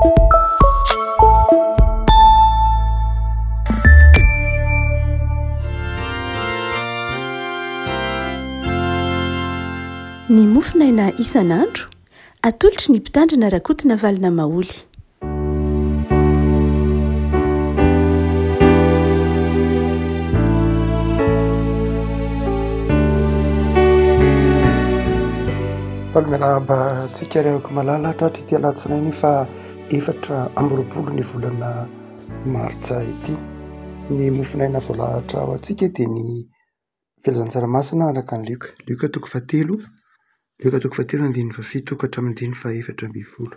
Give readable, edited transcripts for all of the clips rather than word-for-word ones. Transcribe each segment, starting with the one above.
Ny mofonaina isan'andro, atolotry ny Mpitandrina Rakotonavalona Maholy. Faly miarahaba antsika ry havako malala tratry ity alatsinainy faha 24 ny volana martsa ity. Ny mofonaina voalahatra ho antsika dia ny Filazantsara masina araka an'i Lioka. Lioka toko fahatelo, Lioka toko fahatelo andininy fahafito ka hatramin'ny andininy fahaefatra ambin'ny folo.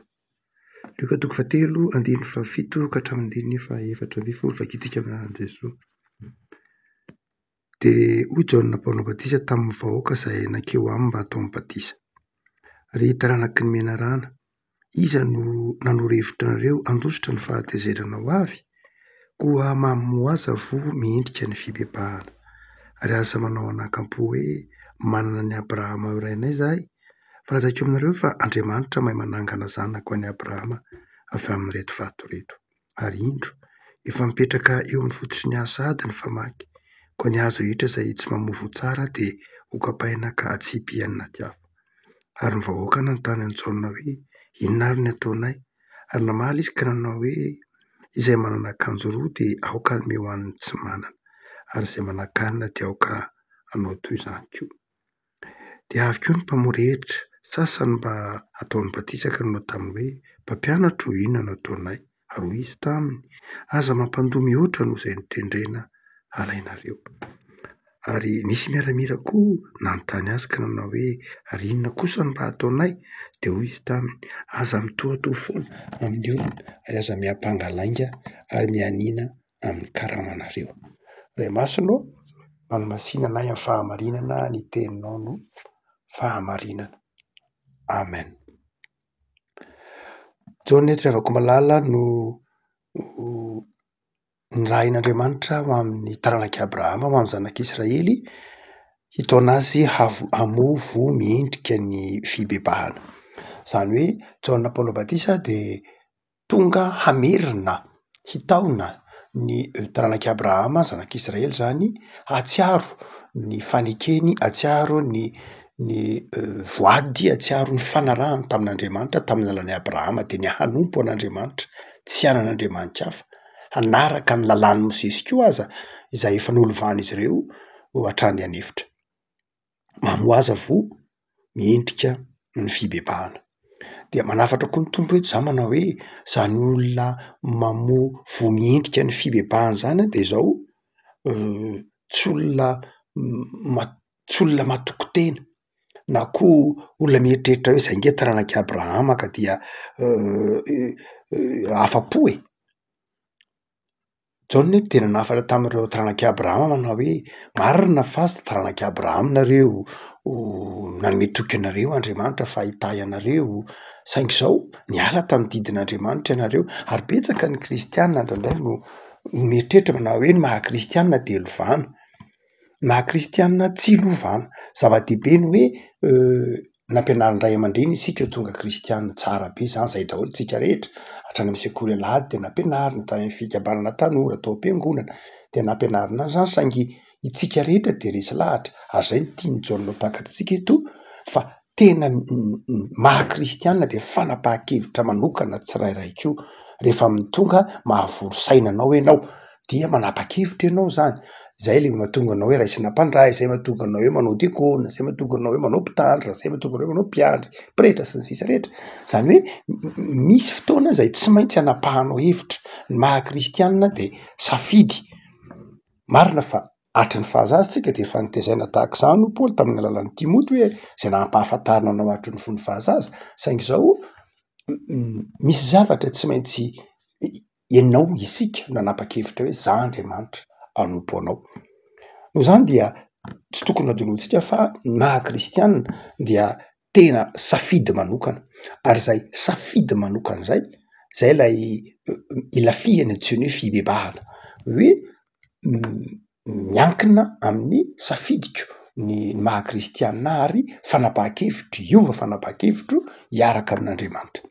Lioka toko fahatelo andininy fahafito ka hatramin'ny andininy fahaefatra ambin'ny folo. Vakintsika amin'ny anaran'i Jesoa. Dia hoy Jaona Mpanao Batisa tamin'ny vahoaka izay nankeo aminy mba hataony batisa, Ry taranaky ny menarana, Iza no nanoro hevitra anareo handositra ny fahatezerana ho avy? Koa mamohaza voa mendrika ny fibebahana. Ary aza manao anakam-po hoe, Manana an'i Abrahama ho rainay izahay. Fa lazaiko aminareo fa Andriamanitra mahay manangana zanaka ho an'i Abrahama avy amin'ireto vato ireto. Ary indro, efa mipetraka eo amin'ny fototry ny hazo sahady ny famaky, koa ny hazo rehetra izay tsy mamoa voa tsara dia hokapaina ka hatsipy any anaty afo. Ary ny vahoaka nanontany an'i Jaona hoe, Inona ary ny hataonay? Ary namaly izy ka nanao hoe, Izay manana akanjo roa dia aoka hanome ho an'ny tsy manana, ary izay manan-kanina dia aoka hanao toy izany koa. Dia avy koa ny mpamory hetra sasany mba hataony batisa ka nanao taminy hoe, Mpampianatra ô, inona no ataonay? Ary hoy izy taminy, Aza mampandoa mihoatra noho izay notendrena halainareo. Ary nisy miaramila koa nanontany azy ka nanao hoe, Ary inona kosa no mba hataonay? Dia hoy izy taminy, Aza mitohatoha foana amin'ny olona, ary aza miampanga lainga ary mianiana amin'ny karamanareo. Ray Masina ô, manamasina anay amin'ny fahamarinana, ny teninao no fahamarinana. Amen. Jaona eto ry havako malala no nirahin'Andriamanitra ho amin'ny taranak'i Abrahama, ho amin'ny zanak'Israely, hitaona azy havo- hamoa voa mendrika ny fibebahana. Izany hoe Jaona mpanao batisa dia tonga hamerina, hitaona ny taranak'i Abrahama, zanak'Israely zany, hahatsiaro ny fanekeny, hahatsiaro ny ny voady, hahatsiaro ny fanarahany tamin'Andriamanitra tamin'ny alalan'i Abrahama, dia ny hanompo an'Andriamanitra, tsy hanana andriamani-kafa, hanaraka ny lalàn'i Mosesy koa aza izay efa nolovan'izy ireo hatrany an'efitra. Mamohaza voa mendrika ny fibebahana. Dia manafatra koa ny Tompo eto za manao hoe zany olona mamoa voa mendrika ny fibebahana zany an de zao tsy olona ma- tsy olona matoky tena na koa olona mieritreritra hoe zay nge taranak'i Abrahama ka dia afa-po e. Jaona eto dia nanafatra tamin'ireo taranak'i Abrahama manao hoe, marina fa taranak'i Abrahama nareo, nanome toky anareo Andriamanitra fa hitahy anareo, saingy izao niala tamin'ny didin'Andriamanitra ianareo, ary betsaka ny kristiana indraindray no mieritreritra manao hoe ny maha kristiana dia lovana, ny maha kristiana tsy lovana, zava-dehibe ny hoe Nampianarin'ny ray aman-dreny isika ho tonga kristiana, tsara be izany, izay daholo tsika rehetra, hatrany amin'ny sekoly alahady dia nampianarina, tany amin'ny fikambanana tanora, tao am-piangonana dia nampianarina an'izany saingy itsika rehetra dia resy lahatra ary izay no tian'i Jaona ho takatritsika eto fa tena maha kristiana dia fanapahan-kevitra manokana tsirairay koa, rehefa amin'ny tonga mahavory saina anao ianao dia manapa-kevitra ianao zany, zay le mahatonga anao hoe raisina mpandray, zay mahatonga anao hoe manao diakona, zay mahatonga anao hoe manao mpitandrina, zay mahatonga anao hoe manao mpiandry, pretra sy ny sisa rehetra, zany hoe misy fotoana zay tsy maintsy anapahanao hevitra, ny maha kristianina de safidy, marina fa hatry ny fahazaza tsika de efa notezaina tahaka izany hoy Paoly tamin'ny alalan'i Timoty hoe zay nampahafantarina anao hatry ny fony fahazaza, saingy zao misy zavatra tsy maintsy ianao, isika nanapa-kevitra hoe za Andriamanitra hanompo anao. Noho izany dia tsy tokony hadinointsika fa ny maha kristianina dia tena safidy manokana, ary zay safidy manokana zay, zay ilay ilafihana antsoina hoe fibebahana, hoe miankina amin'ny safidiko ny maha kristianina ahy ary fanapahan-kevitro, hiova fanapahan-kevitro hiaraka amin'Andriamanitra.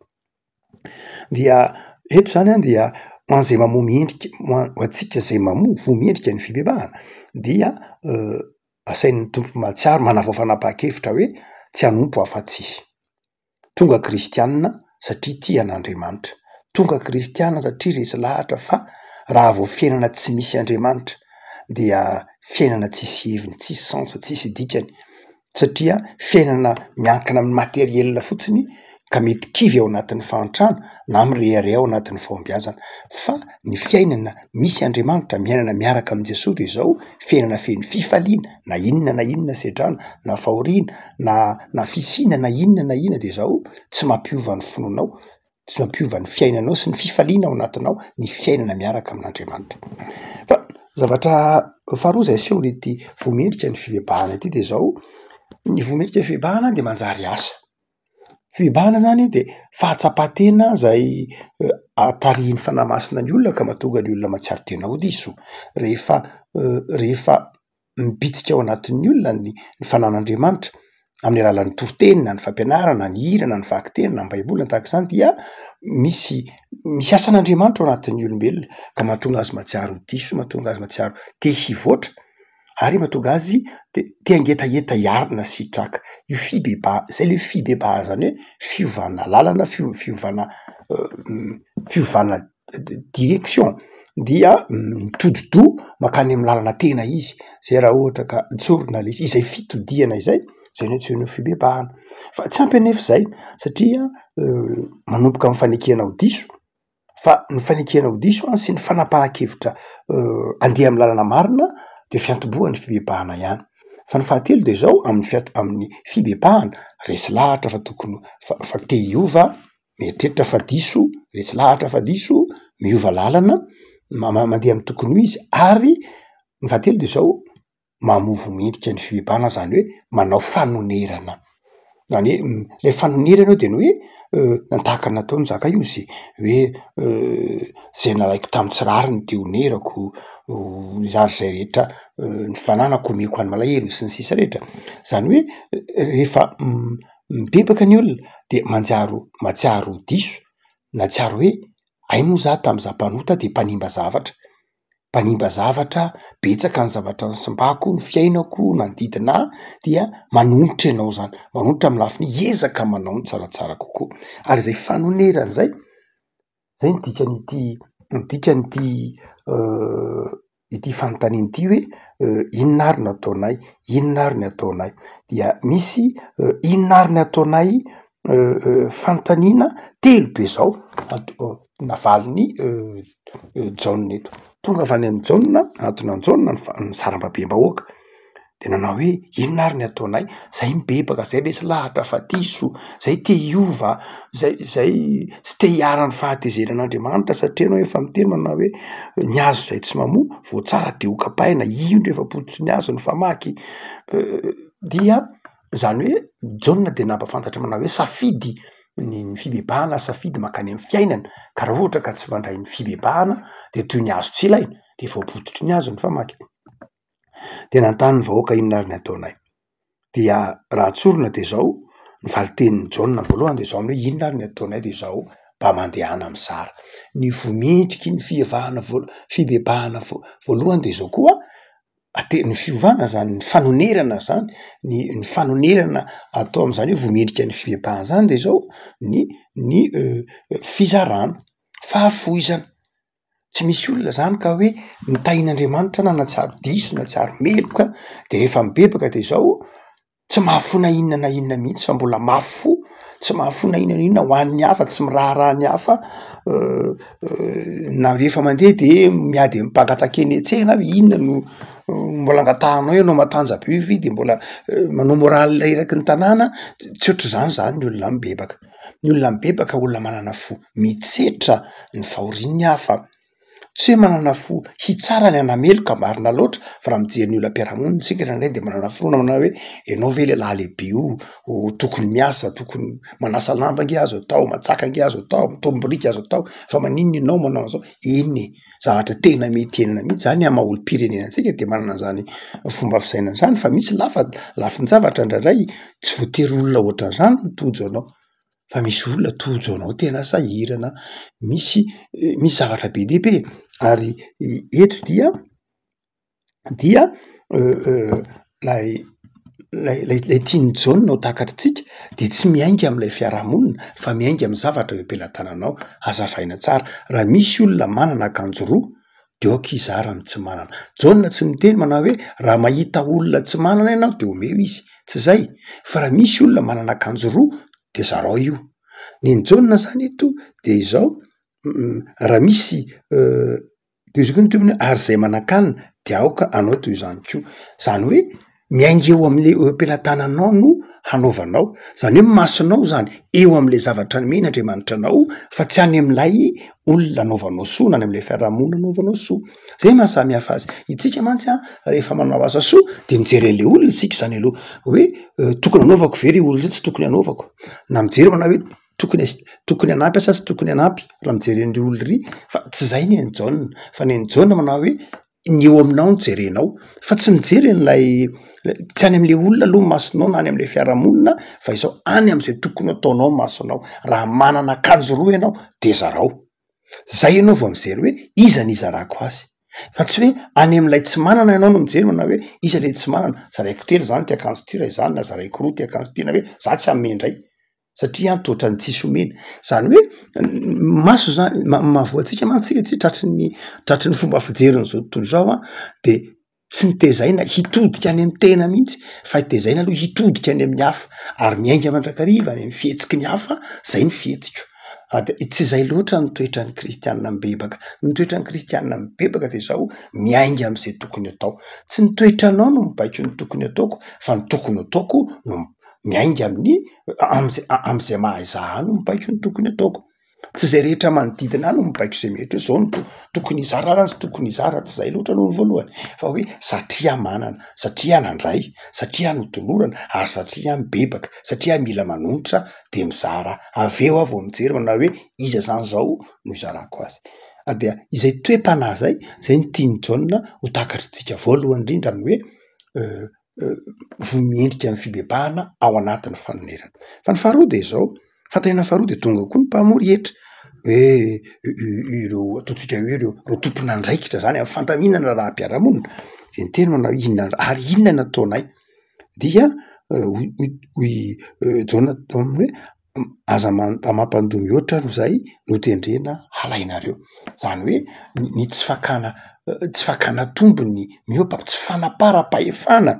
Dia eto zany an dia ho an'izay mamoa mendrika, ho an- ho antsika izay mamoa voa mendrika ny fibebahana dia asain'ny Tompo mahatsiaro manavao fanapahan-kevitra hoe tsy hanompo afa-tsy Izy. Tonga kristianina satria tia an'Andriamanitra, tonga kristianina satria resy lahatra fa raha vao fiainana tsy misy Andriamanitra dia fiainana tsisy heviny, tsisy sens, tsisy dikany satria fiainana miankina amin'ny materiel fotsiny ka mety kivy ao anatin'ny fahantrana na mirehareha ao anatin'ny fahombiazana fa ny fiainana misy Andriamanitra, miainana miaraka amin'i Jesoa de zao fiainana feno fifaliana na inona na inona sedrana na fahoriana na na fisiana na inona na inona de zao tsy mampiova ny finoanao, tsy mampiova ny fiainanao sy ny fifaliana ao anatinao ny fiainana miaraka amin'Andriamanitra. Fa zavatra faharoa zay asehon'ity voa mendrika ny fibebahana ity de zao, ny voa mendrika ny fibebahana de manjary asa. Fibebahana zany de fahatsapan-tena zay tarihin'ny fanahy masina ny olona ka mahatonga ny olona mahatsiaro tena ho diso rehefa rehefa mibitsika ao anatin'ny olona ny fanan'Andriamanitra amin'ny alalan'ny toriteny na ny fampianarana na ny hira na ny vakiteny na ny baiboly na tahaka izany dia misy misy asan'Andriamanitra ao anatin'ny olombelona ka mahatonga azy mahatsiaro ho diso, mahatonga azy mahatsiaro te hivoatra ary mahatonga azy te te hangetaheta hiarina sy hitraka. Io fibeba- zay le fibebahana zany hoe fiovana lalana, fio- fiovana fiovana direction dia mitodi-doha mankany amin'ny lalana tena izy, zay raha ohatra ka tsorina le izy, izay fitodihana izay, zay no antsoina hoe fibebahana. Fa tsy ampy anefa izay satria manomboka amin'ny fanekena ho diso, fa ny fanekena ho diso an sy ny fanapahan-kevitra andeha amin'ny lalana marina de fiantombohan'ny fibebahana ihany. Fa ny fahatelo de zao amin'ny fiat- amin'ny fibebahana, resy lahatra fa tokony fa fa te hiova mieritreritra fa diso, resy lahatra fa diso, miova lalana, ma- mandeha amin'ny tokony ho izy ary ny fahatelo de zao, mamovo mendrika ny fibebahana zany hoe manao fanonerana, zany hoe le fanonerana eo de ny hoe tahaka ny nataon'i Zakaiosy hoe zay nalaiko tamin'ny tsy rariny de onerako, ary zay rehetra ny fananako omeko an'ny malahelo sy ny sisa rehetra, zany hoe rehefa Mibebaka ny olona de manjary mahatsiaro ho diso, nahatsiaro hoe hay moa za tam'za mpanota de mpanimba zavatra, mpanimba zavatra, betsaka ny zavatra nisimbako, ny fiainako, manodidina ahy dia manonitra ianao zany, manonitra amin'ny lafiny hiezaka manao ny tsaratsara kokoa ary zay fanonerana zay, zay ny dikan'ity ny dikan'ity ity fanontaniana ity hoe inona ary no ataonay, inona ary ny ataonay? Dia misy inona ary ny ataonay fanontaniana telo be zao navalin'i Jaona eto. Tonga avy any amin'i Jaona, nanatona an'i Jaona ny fa- ny sarambabem-bahoaka. De nanao hoe inona ary ny ataonay? Zay mibebaka, zay resy lahatra fa diso, zay te hiova, zay zay tsy te hiharan'ny fahatezeran'Andriamanitra satria ianao efa miteny manao hoe ny hazo zay tsy mamoa vao tsara de ho kapaina, indro efa pototry ny hazo ny famaky, dia zany hoe Jaona de nampafantatra manao hoe safidy ny fibebahana, safidy mankany amin'ny fiainana, ka raha ohatra ka tsy mandray ny fibebahana de toy ny hazo tsy ilaina de voapototry ny hazo ny famaky. De nanontany ny vahoaka inona ary ny ataonay? Dia raha tsorina de zao, ny valin-tenin'i Jaona voalohany de zao ny hoe inona ary ny ataonay de zao, mba mandehana mizara. Ny voa mendriky ny fihevahana voa- fibebahana voa- voalohany de zao koa, ate- ny fiovana zany, ny fanonerana zany, ny ny fanonerana atao am'zany hoe voa mendrika ny fibebahana zany de zao ny ny fizarana, fahafoizana. Tsy misy olona zany ka hoe notahin'Andriamanitra na nahatsiaro diso na nahatsiaro meloka de rehefa mibebaka de zao tsy mahafoy na inona na inona mihitsy fa mbola mafy fo, tsy mahafoy na inona na inona ho an'ny hafa, tsy miraharaha ny hafa na rehefa mandeha de miady amy mpangataka eny an-tsena hoe inona no mbola angatahanao ianao matanja be io ve de mbola manao morale eraky ny tanàna, tsy ohatr'izany zany ny olona mibebaka. Ny olona mibebaka olona manana fo mitsetra ny fahorian'ny hafa, tsy hoe manana fo hitsara ny hanameloka marina loatra fa raha mijery ny olom-piarahamonina isika indraindray de manana finoana manao hoe ianao ve lehilahy lehibe io tokony miasa, tokony manasa lamba ange azo atao, mantsaka ange azo atao, mitaom-biriky azo atao fa maninona ianao manao an'zao? Eny e, zavatra tena mety iainana mihitsy zany amy maha olom-pirenena antsika de manana an'zany fomba fisainana zany fa misy lafa- lafin-javatra indraindray tsy voatery olona ohatran'zany no tojo anao. Fa misy olona tojo anao tena sahirana, misy misy zavatra be dia be ary eto dia dia lay lay lay tian'i Jaona ho takatritsika de tsy miainga am'lay fiarahamonina fa miainga amy zavatra eo am-pelatananao. Hazavaina tsara, raha misy olona manana akanjo roa de aoka hizara ny tsy manana. Jaona tsy miteny manao hoe raha mahita olona tsy manana ianao de omeo izy, tsy zay, fa raha misy olona manana akanjo roa de zarao io. Ny an'i Jaona zany eto de izao, raha misy de izy koa ny tompony hoe ary zay manan-kanina de aoka hanao toy izany koa, zany hoe miainga eo am'le eo am-pelatananao no hanaovanao, zany hoe ny masonao zany eo am'le zavatra nomen'Andriamanitra anao fa tsy any am'lay olona anaovanao soa na any am'le fiarahamonina anaovanao soa, zay maha samy hafa azy. Itsika mantsy an rehefa manao asa soa de mijery an'le olona isika zany aloha hoe tokony anaovako ve re olona ry tsy tokony anaovako, na mijery manao hoe tokony as- tokony hanampy aho sa tsy tokony hanampy raha mijery an'le olona ry, fa tsy zay ny an'i Jaona fa ny an'i Jaona manao hoe ny eo aminao no jerenao fa tsy mijery an'ilay tsy any am'le olona aloha ny masonao na any am'le fiarahamonina fa izao any am'zay tokony ataonao ny masonao, raha manana akanjo roa ianao de zarao, zay ianao vao mijery hoe iza no hizarako azy, fa tsy hoe any am'ilay tsy manana ianao no mijery manao hoe iza le tsy manana, zaraiko telo zany ty akanjo ty raha izany na zaraiko roa ty akanjo ty na hoe za tsy hanome indray. satria an toa ohatran'ny tsisy omena, zany hoe maso zany mahavoa antsika mantsy tsika tsy tratry ny tratry ny fomba fijerin'izao tontolo izao an, de tsy nitezaina hitodika any amin'ny tena mihitsy fa tezaina aloha hitodika any amin'ny hafa ary miainga mandrakariva any amin'ny fihetsiky ny hafa zay ny fihetsiko, ary de tsy izay loatra ny toetran'ny kristianina mibebaka, ny toetran'ny kristianina mibebaka de zao miainga am'zay tokony atao, tsy ny toetranao no mibaiko ny tokony ataoko fa ny tokony ataoko no miainga amin'ny am'zay am'zay maha izaho ahy no mibaiko ny tokony ataoko, tsy zay rehetra manodidina ahy no mibaiko zay mety hoe zao no tokony hizara na tsy tokony hizara, tsy zay loatra aloha ny voalohany fa hoe satria aho manana, satria aho nandray, satria aho notolorana ary satria aho mibebaka, satria aho mila manonitra de mizara, avy eo aho vao mijery manao hoe iza zany zao no hizarako azy, ary dia izay toe-panahy zay, zay no tian'i Jaona ho takatritsika voalohany indrindra amin'ny hoe voa miendrika ny fibebahana ao anatin'ny fanonerana. Fa ny faharoa de izao, fanontaniana faharoa de tonga koa ny mpamory hetra hoe ireo ataontsika hoe ireo ireo tompon'andraikitra zany amin'ny fandaminana raharaham-piarahamonina de niteny manao hoe inona ary inona no ataonay? Dia hoy hoy Jaona taminy hoe aza mampandoa mihoatra noho izay notendrena halainareo, zany hoe ny tsy fakana tsy fakana tombony mihoa-paka, tsy fanaparam-pahefana,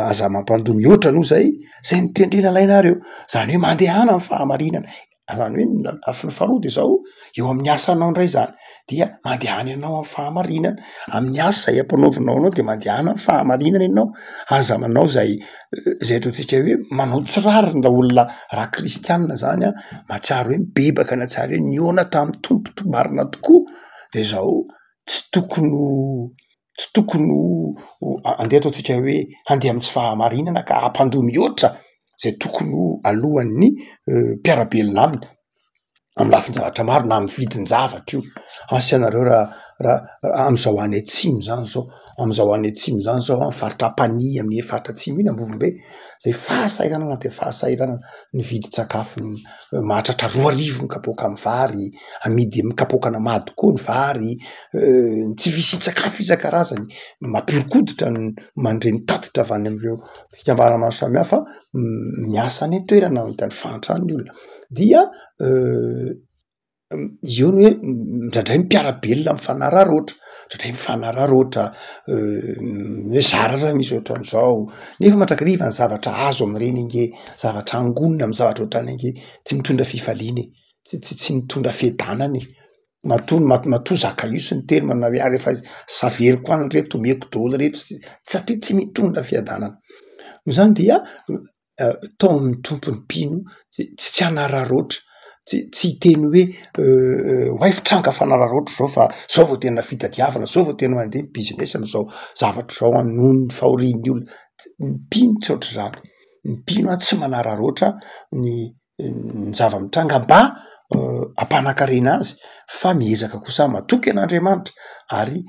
aza mampandoa mihoatra noho zay zay notendrena alainareo, zany hoe mandehana amy fahamarinana. Zany hoe ny lafiny faharoa de zao, eo amin'ny asanao ndray zany dia mandehana ianao amy fahamarinana, amin'ny asa zay ampanaovinao anao de mandehana amy fahamarinana ianao, aza manao zay zay ataontsika hoe manao tsy rariny raha olona raha kristianina zany an, mahatsiaro hoe mibebaka nahatsiaro hoe nihaona tamin'ny Tompo to- marina tokoa de zao tsy tokony ho tsy tokony ho andeha ataontsika hoe handeha amy tsy fahamarinana ka hampandoa mihoatra zay tokony ho alohan'ny mpiara-belona aminy amy lafin-javatra maro na amy vidin-javatra io, asa ianareo raha raha am'zao any atsimo zany zao, am'zao any atsimo zany zao an, faritra Ampanihy amin'iny faritra atsimo iny Ambovombe, zay fahasahiranana de fahasahiranana ny vidin-tsakafo mahatratra 2000 ny kapoaka amy vary, amidy amy kapoakana mady koa ny vary, ny tsy fisian-tsakafo isan-karazany, mampihoron-koditra ny mandre ny tatitra avy any am'ireo fikambanana maro samihafa miasa any an-toerana mahita ny fahantran'ny olona, dia eo ny hoe indraindray ny mpiara-belona mifanararaotra, indraindray mifanararaotra hoe zara raha misy ohatran'izao, nefa mandrakariva ny zavatra azo am'ireny ange zavatra angonina amy zavatra ohatrany ange tsy mitondra fifaliana e, tsy tsy tsy mitondra fiadanana e, matoa matoa Zakaiosy niteny manao hoe ary efa saveriko any reto omeko daholo reto satria tsy mitondra fiadanana, noho izany dia tao amin'ny Tompo ny mpino tsy tsy hanararaotra, tsy tsy hiteny hoe oay fitranga fanararaotra zao fa zao vao tena fitadiavana, zao vao tena mandeha ny business am'zao zavatra zao an noho ny fahorian'ny olona, ny mpino tsy ohatr'izany, ny mpino an tsy manararaotra ny ny zava-mitranga mba. hampanan-karena azy fa miezaka kosa matoky an'Andriamanitra ary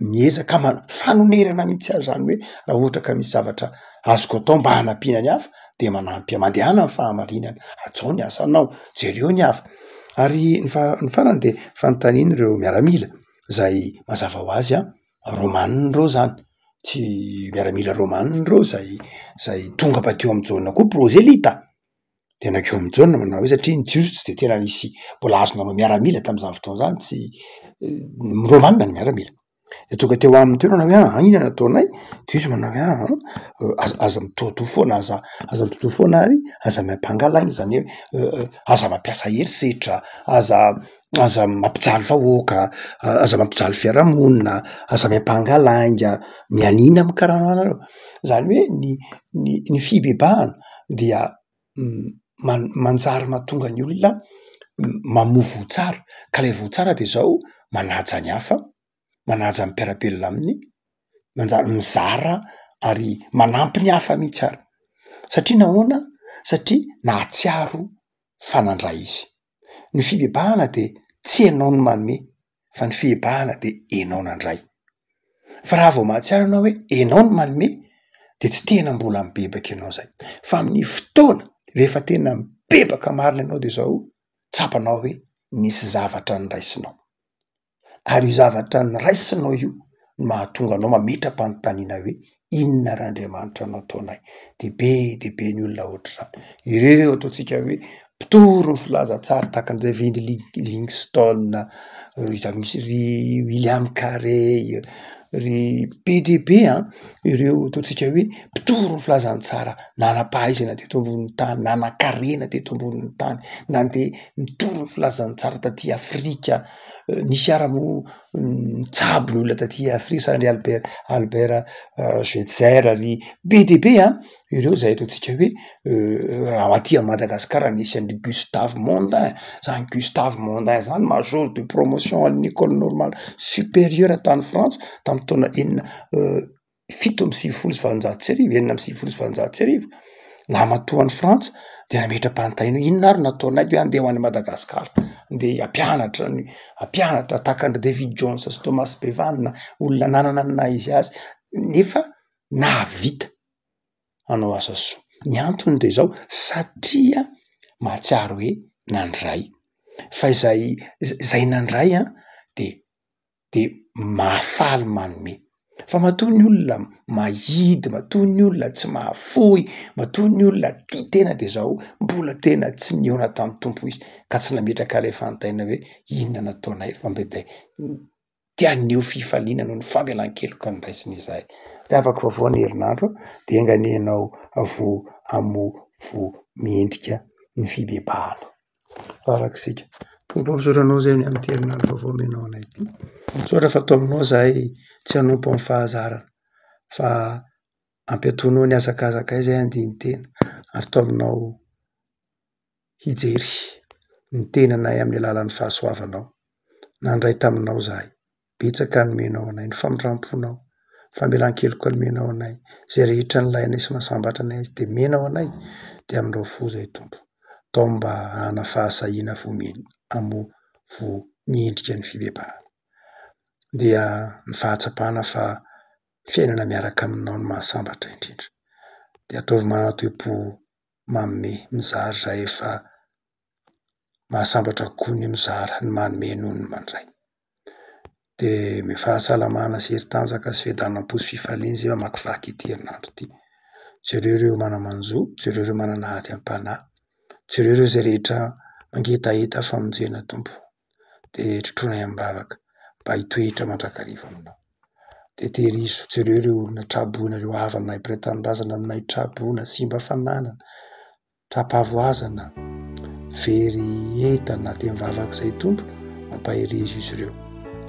miezaka manao fanonerana mihitsy aza zany hoe raha ohatra ka misy zavatra azoko atao mba hanampiana ny hafa de manampy ahy, mandehana amy fahamarinana, hajao ny asanao, jereo ny hafa. Ary ny fa- ny farany de fanontaniana ireo miaramila zay mazava ho azy an, romanina reo zany, tsy miaramila romanina reo zay zay tonga bakeo amy Jaona koa prôzelita. De nankeo amin'i Jaona manao hoe satria ny jiosy tsy de tena nisy mbola azo nanao miaramila tam'zany fotoana zany, tsy ny romanina ny miaramila. De tonga teo aminy teo nanao hoe aha inona no ataonay? De izy manao hoe aha aza aza mitoatoa foana, aza aza mitoatoa foana ary aza miampanga lainga zany hoe aza mampiasa herisetra, aza aza mampijaly vahoaka, aza mampijaly fiarahamonina, aza miampanga lainga, mianina amy karamanareo. Zany hoe ny ny ny fibebahana dia man- manjary mahatonga ny olona mamoa voa tsara, ka le voa tsara de zao manaja ny hafa, manaja ny mpiara-belona aminy, manjary mizara ary manampy ny hafa mihitsy ary, satria nahoana? Satria nahatsiaro fa nandray izy. Ny fibebahana de tsy enao no manome fa ny fibebahana de enao nandray. Fa raha vao mahatsiaro ianao hoe enao no manome de tsy tena mbola mibebaka ianao zay, fa amin'ny fotoana rehefa tena mibebaka marina ianao de zao tsapanao hoe nisy zavatra noraisinao. Ary io zavatra noraisinao io no mahatonga anao mametra-panontaniana hoe inona ary Andriamanitra no ataonay? De be de be ny olona ohatr'izany. Ireo ataontsika hoe mpitory ny filazantsara tahaka an'i David Livingstone, ry iza misy ry William Carey, ry be de be an, ireo ataontsika hoe mpitory ny filazantsara nanam-pahaizana teto ambonin'ny tany, nanan-karena teto ambonin'ny tany, nandeha nitory ny filazantsara taty Afrika, nisy ara moa nitsabo ny olona taty Afrika sahala ndry Albert Albert Schweitzer ry be de be an, ireo zay ataontsika hoe raha aty a Madagasikara nisy an'i Gustave Mondain, zany Gustave Mondain zany major de promotion an'ny ecole normale supérieure tany Frantsa tamy taona enina 1897, 1896, lahimatoa any Frantsa de nametra-panontaniana hoe inona ary no ataonay de hoe andeha ho any Madagasikara, andeha hampianatra ny hampianatra tahaka an-dry David Jones sy Thomas Bevan, olona nanana ny naha izy azy nefa nahavita hanao asa soa. Ny antony de zao, satria mahatsiaro hoe nandray, fa izay zay nandray an de de mahafaly manome, fa matoa ny olona mahidy, matoa ny olona tsy mahafoy, matoa ny olona tia tena de zao mbola tena tsy nihaona tamin'ny Tompo izy ka tsy nametraka ilay fanontaniana hoe inona no ataonay fa mba te te haneho fifaliana noho ny famelan-keloka noraisiny izahay. Ry havako vaovao ny herinandro de enga anie ianao voa hamoa voa mendrika ny fibebahana. Vavaka isika. Tompo ô, misaotra Anao izay ny amin'ity herinandro vaovao omenao anay ity. Misaotra fa tao aminao izahay tsy hanompo amin'ny fahazarana fa ampiatoanao ny hazakazakay izay handini-tena ary tao aminao hijery ny tenanay amin'ny alalan'ny fahasoavanao. Nandray taminao izahay. Betsaka nomenao anay, ny famindram-ponao, ny famelan-keloka nomenao anay, izay rehetra nilainay sy mahasambatra anay dia omenao anay, dia amin'ireo fo izay Tompo. Atao mba hanana fahasahiana voa hamoa voa miendrika ny fibebahana. Dia ny fahatsapana fa fiainana miaraka aminao no mahasambatra indrindra. Dia ataovy manana toe-po manome, mizara izay efa mahasambatra kokoa ny mizara, ny manome noho ny mandray. De omeo fahasalamana sy hery tanjaka sy fiadanam-po sy fifaliana izay mamakivaky ity herinandro ity. Jereo ireo mana-manjo, jereo ireo manana ady am-panahy, jereo ireo izay rehetra mangetaheta famonjena Tompo. De trotroinay am-bavaka mba hitoetra mandrakariva aminao. De tehirizo, jereo ireo olona tra-boina, ireo havanay mpiray tanindrazana aminay tra-boina, simba fananana. Tra-pahavoazana, very entana, dia mivavaka izay Tompo, mampaherezo izy ireo.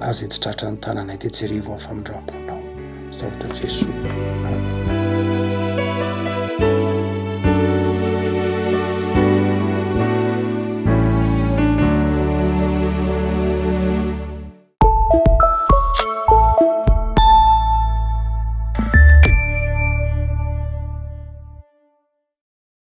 Ary izay tsy tratran'ny tananay dia jerevo amin'ny famindram-ponao. Misaotra Jesoa. Amen.